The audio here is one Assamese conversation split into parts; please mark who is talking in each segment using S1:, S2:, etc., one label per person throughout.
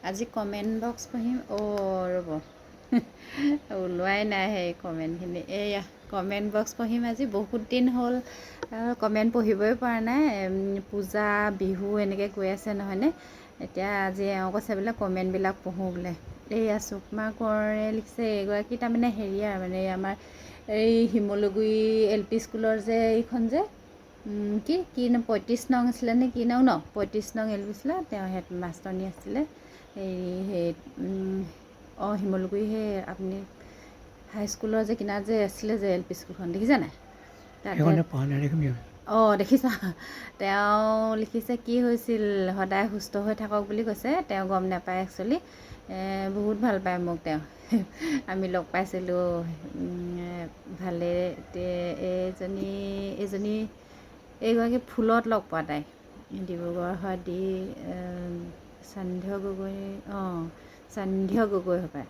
S1: আজি কমেণ্ট বক্স পঢ়িম। অ' ৰ'ব, ওলোৱাই নাই সেই কমেণ্টখিনি। এইয়া কমেণ্ট বক্স পঢ়িম আজি। বহুত দিন হ'ল কমেণ্ট পঢ়িবই পৰা নাই। পূজা, বিহু এনেকৈ গৈ আছে নহয়নে? এতিয়া আজি এওঁ কৈছে বোলে কমেণ্টবিলাক পঢ়োঁ বোলে। এইয়া চুকমা কোঁৱৰে লিখিছে, এইগৰাকী তাৰমানে হেৰিয়াৰ মানে আমাৰ এই শিমলুগুৰি এল পি স্কুলৰ যে এইখন যে কি কি 35 নং আছিলে নে কি নং ন, 35 নং এল পি আছিলে, তেওঁ হেড মাষ্টৰণী আছিলে। হেৰি সেই অঁ শিমলুগুৰি সেই আপুনি হাইস্কুলৰ যে কিনাৰত যে আছিলে যে এল পি স্কুলখন, দেখিছে নাই? তাতে। অঁ, দেখিছা? তেওঁ লিখিছে, কি হৈছিল, সদায় সুস্থ হৈ থাকক বুলি কৈছে। তেওঁ গম নাপায় একচুৱেলি, বহুত ভাল পায় মোক তেওঁ। আমি লগ পাইছিলোঁ ভালেই। এইজনী এইজনী এইগৰাকী ফুলত লগ পোৱা, তাই ডিব্ৰুগড় হয়, দি সান্ধ্য গগৈ। অঁ, সান্ধ্য গগৈ হপায়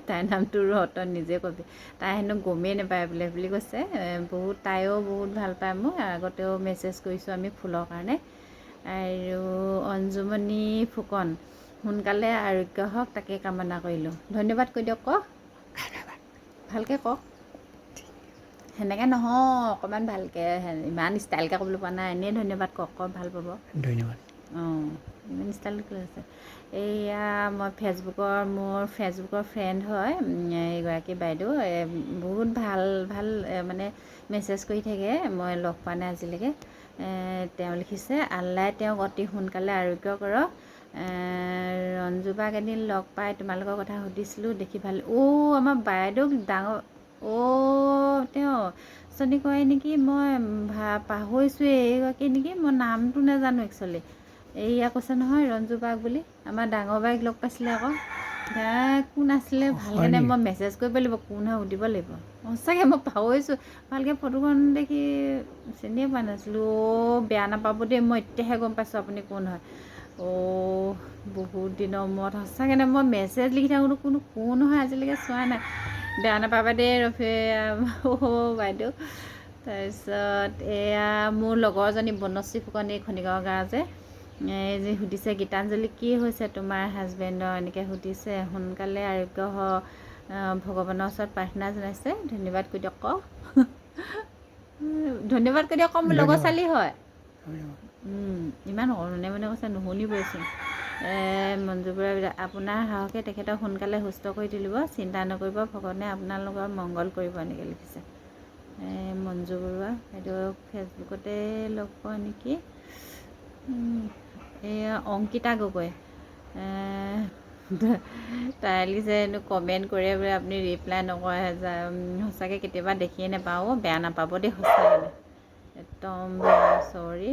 S1: তাইৰ নামটো। ৰ, তই নিজে কবি। তাই হেনো গমেই নাপায় বোলে বুলি কৈছে। বহুত তাইও বহুত ভাল পায় মোক, আগতেও মেছেজ কৰিছোঁ আমি ফুলৰ কাৰণে। আৰু অঞ্জুমণি ফুকন, সোনকালে আৰোগ্য হওক তাকে কামনা কৰিলোঁ। ধন্যবাদ কৈ দিয়ক। কওক, ভালকৈ কওক। সেনেকৈ নহয়, অকণমান ভালকৈ। ইমান ষ্টাইলকৈ ক'বলৈ পোৱা নাই, এনেই ধন্যবাদ কওক, কওক, ভাল পাব।
S2: ধন্যবাদ।
S1: অঁ, ইমান ষ্টাইল কৰি আছে। এইয়া মই ফেচবুকৰ, মোৰ ফেচবুকৰ ফ্ৰেণ্ড হয় এইগৰাকী বাইদেউ। বহুত ভাল ভাল মানে মেছেজ কৰি থাকে, মই লগ পোৱা নাই আজিলৈকে। তেওঁ লিখিছে, আল্লাই তেওঁক অতি সোনকালে আৰোগ্য কৰক। ৰঞ্জুবাক এদিন লগ পাই তোমালোকৰ কথা সুধিছিলোঁ, দেখি ভাল। অ', আমাৰ বাইদেউক ডাঙৰ অ' তেওঁ চনী কয় নেকি, মই পাহৰিছোঁৱেই। এইগৰাকী নেকি, মই নামটো নাজানো একচুৱেলি। এইয়া কৈছে নহয় ৰঞ্জু বাক বুলি, আমাৰ ডাঙৰ বায়েক লগ পাইছিলে আকৌ। কোন আছিলে ভালকৈ মই মেছেজ কৰিব লাগিব, কোন হয় সুধিব লাগিব। সঁচাকৈ মই পাহৰিছোঁ, ভালকৈ ফটোখন দেখি চিনিয়ে পোৱা নাছিলোঁ। অ', বেয়া নাপাব দেই, মই এতিয়াহে গম পাইছোঁ আপুনি কোন হয়। অ', বহুত দিনৰ মূৰত সঁচাকৈ মই মেছেজ লিখি থাকোঁতে কোনো কোন হয় আজিলৈকে চোৱা নাই। বেয়া নাপাবা দেই ৰফি। অ' বাইদেউ। তাৰপিছত এয়া মোৰ লগৰজনী বনশ্ৰী ফুকন, এই খনিকৰ গাঁও যে, এই যে সুধিছে, গীতাঞ্জলি কি হৈছে তোমাৰ হাজবেণ্ডৰ, এনেকৈ সুধিছে। সোনকালে আৰোগ্য হ ভগৱানৰ ওচৰত প্ৰাৰ্থনা জনাইছে। ধন্যবাদ কৈ দিয়ক। কওক, ধন্যবাদ কৈ দিয়ক। কম মোৰ লগৰ ছোৱালী হয়। ইমান মনে মনে কৈছে, নুশুনিবইচোন। মঞ্জু বৰা, আপোনাৰ সাহসে তেখেতক সোনকালে সুস্থ কৰি তুলিব, চিন্তা নকৰিব, ভগৱানে আপোনালোকৰ মংগল কৰিব, এনেকৈ লিখিছে। মঞ্জু বৰুৱা বাইদেউ ফেচবুকতে লগ পোৱা নেকি? এয়া অংকিতা গগৈ, তাই লিখিছে, কমেণ্ট কৰে বোলে, আপুনি ৰিপ্লাই নকৰে। সঁচাকৈ কেতিয়াবা দেখিয়ে নাপাওঁ, বেয়া নাপাব দেই, সঁচাকৈ একদম চৰি।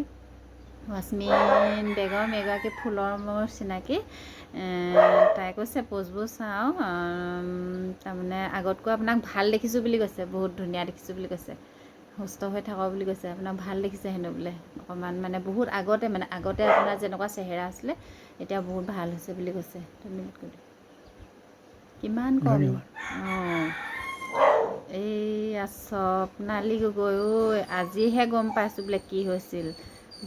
S1: ৱাছমিন বেগম, এগৰাকী ফুলৰ মোৰ চিনাকি। তাই কৈছে প'ষ্টবোৰ চাওঁ, তাৰমানে আগতকৈ আপোনাক ভাল দেখিছোঁ বুলি কৈছে, বহুত ধুনীয়া দেখিছোঁ বুলি কৈছে, সুস্থ হৈ থাকক বুলি কৈছে। আপোনাক ভাল দেখিছে হেনো বোলে অকণমান, মানে বহুত আগতে, মানে আগতে আপোনাৰ যেনেকুৱা চেহেৰা আছিলে এতিয়া বহুত ভাল হৈছে বুলি কৈছে। ধন্যবাদ কৰি কিমান কম। অঁ, এইয়া স্বপ্নালী গগৈ, ঐ আজিহে গম পাইছোঁ বোলে কি হৈছিল,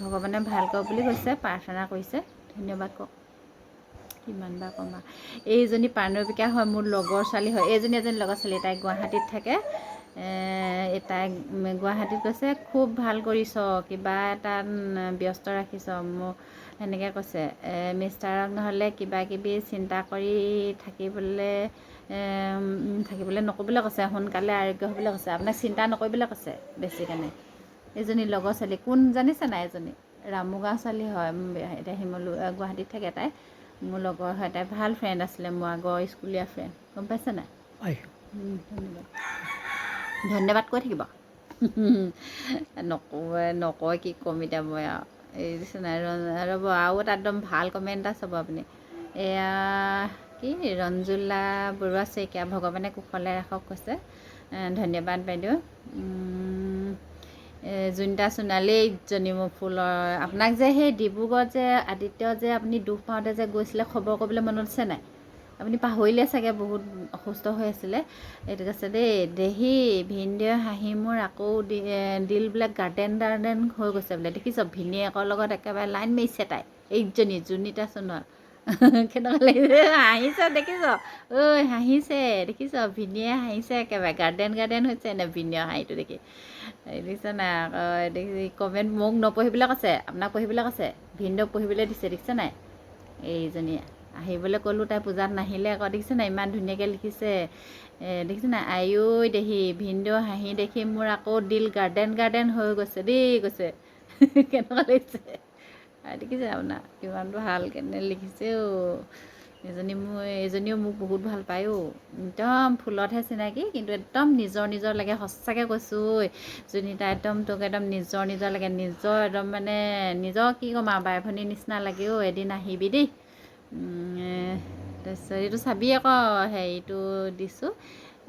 S1: ভগৱানে ভাল কৰক বুলি কৈছে, প্ৰাৰ্থনা কৰিছে। ধন্যবাদ কওক। কিমান বা কমা। এইজনী পাৰ্ণবিকা হয়, মোৰ লগৰ ছোৱালী হয়। এইজনী এজনী লগৰ ছোৱালী, তাই গুৱাহাটীত থাকে। তাই গুৱাহাটীত কৈছে, খুব ভাল কৰিছ, কিবা এটা ব্যস্ত ৰাখিছ মোক, সেনেকৈ কৈছে। মিষ্টাৰক নহ'লে কিবা কিবি চিন্তা কৰি থাকিবলৈ থাকিবলৈ নক'বলৈ কৈছে, সোনকালে আৰোগ্য হ'বলৈ কৈছে, আপোনাক চিন্তা নকৰিবলৈ কৈছে বেছি কাৰণে। এইজনী লগৰ ছোৱালী কোন জানিছে নাই? এজনী ৰামুগাঁও ছোৱালী হয়, এতিয়া শিমলু গুৱাহাটীত থাকে। তাই মোৰ লগৰ হয়, তাই ভাল ফ্ৰেণ্ড আছিলে মোৰ আগৰ স্কুলীয়া ফ্ৰেণ্ড। গম পাইছে নাই? ধন্যবাদ, ধন্যবাদ কৈ থাকিব। নকয় নকয়, কি ক'ম এতিয়া মই আৰু। এই নাই, ৰ'ব, আৰু এটা একদম ভাল কমেণ্ট এটা চাব আপুনি। এয়া কি ৰঞ্জুলা বৰুৱা শইকীয়া, ভগৱানে কুশলে ৰাখক কৈছে। ধন্যবাদ বাইদেউ। জুনিতা সোণালী, এইজনী মোৰ ফুলৰ, আপোনাক যে সেই ডিব্ৰুগড়ত যে আদিত্য যে আপুনি দুখ পাওঁতে যে গৈছিলে খবৰ কৰিবলৈ, মনত আছে নাই? আপুনি পাহৰিলে চাগে, বহুত অসুস্থ হৈ আছিলে। এইটো কৈছে দেই, দেহি ভিনদেউ হাঁহি মোৰ আকৌ দিল বোলে গাৰ্ডেন গাৰ্ডেন হৈ গৈছে বোলে। দেখিছ, ভিনীয়েকৰ লগত একেবাৰে লাইন মাৰিছে তাই। এইজনী জুনিতা সোণোৱাল। কেনেকুৱা লাগিছে? হাঁহিছে দেখিছ? ঐ হাঁহিছে দেখিছ? ভিনিয়ে হাঁহিছে একেবাৰে গাৰ্ডেন গাৰ্ডেন হৈছে নে ভিনিয় হাঁহিটো দেখি দেখিছ নাই? আকৌ দেখি কমেণ্ট মোক নপঢ়িবলৈ কৈছে, আপোনাক পঢ়িবলৈ কৈছে, ভিনদেউক পঢ়িবলৈ দিছে, দেখিছে নাই? এইজনীয়ে আহিবলৈ ক'লোঁ, তাই পূজাত নাহিলে আকৌ, দেখিছে নাই? ইমান ধুনীয়াকৈ লিখিছে, দেখিছে নাই? আইঐ দেহি, ভিনদেউ হাঁহি দেখি মোৰ আকৌ দিল গাৰ্ডেন গাৰ্ডেন হৈ গৈছে দেই কৈছে। কেনেকুৱা লাগিছে দেখিছে আপোনাৰ? কিমান ভাল কেনে লিখিছে অ'। এজনী মোৰ, এইজনীও মোক বহুত ভাল পায় অ'। একদম ফুলতহে চিনাকি, কিন্তু একদম নিজৰ নিজৰ লাগে, সঁচাকৈ কৈছোঁ ঐ জুনিতা, একদম তোক একদম নিজৰ নিজৰ লাগে, নিজৰ একদম মানে নিজৰ কি ক'ম আৰু, বাই ভনীৰ নিচিনা লাগে অ'। এদিন আহিবি দেই। তাৰপিছত এইটো চাবি আকৌ, হেৰিটো দিছোঁ,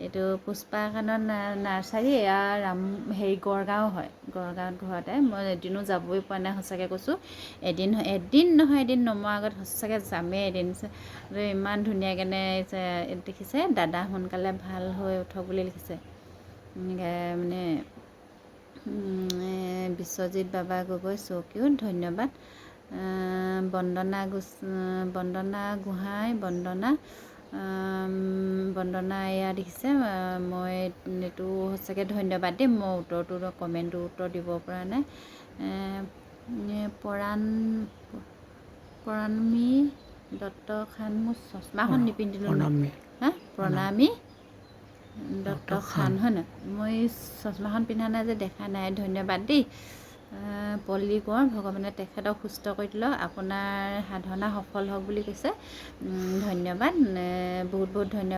S1: এইটো পুষ্পা কানন নাৰ্চাৰী, এয়া ৰাম হেৰি গড়গাঁও হয়, গড়গাঁৱত ঘৰতে। মই এদিনো যাবই পৰা নাই, সঁচাকৈ কৈছোঁ। এদিন এদিন নহয় এদিন নমৰাৰ আগত সঁচাকৈ যামেই এদিন। ইমান ধুনীয়াকেনে দেখিছে, দাদা সোনকালে ভাল হৈ উঠক বুলি লিখিছে। মানে বিশ্বজিৎ বাবা গগৈ চ' কিউট, ধন্যবাদ। বন্দনা গোছ, বন্দনা গোহাঁই, বন্দনা বন্দনা এয়া দেখিছে। মই এইটো সঁচাকৈ ধন্যবাদ দেই, মই উত্তৰটো কমেণ্টটো উত্তৰ দিব পৰা নাই। পৰাণ প্ৰণামী দত্ত খান, মোৰ চশমাখন নিপিন্ধিলোঁ। হা, প্ৰণামী দত্ত খান হয় নাই? মই চশমাখন পিন্ধা নাই যে দেখা নাই, ধন্যবাদ দেই। পল্লী কোঁৱৰ, ভগৱানে তেখেতক সুস্থ কৰি তোলক, আপোনাৰ সাধনা সফল হওক বুলি কৈছে। ধন্যবাদ, বহুত বহুত ধন্যবাদ।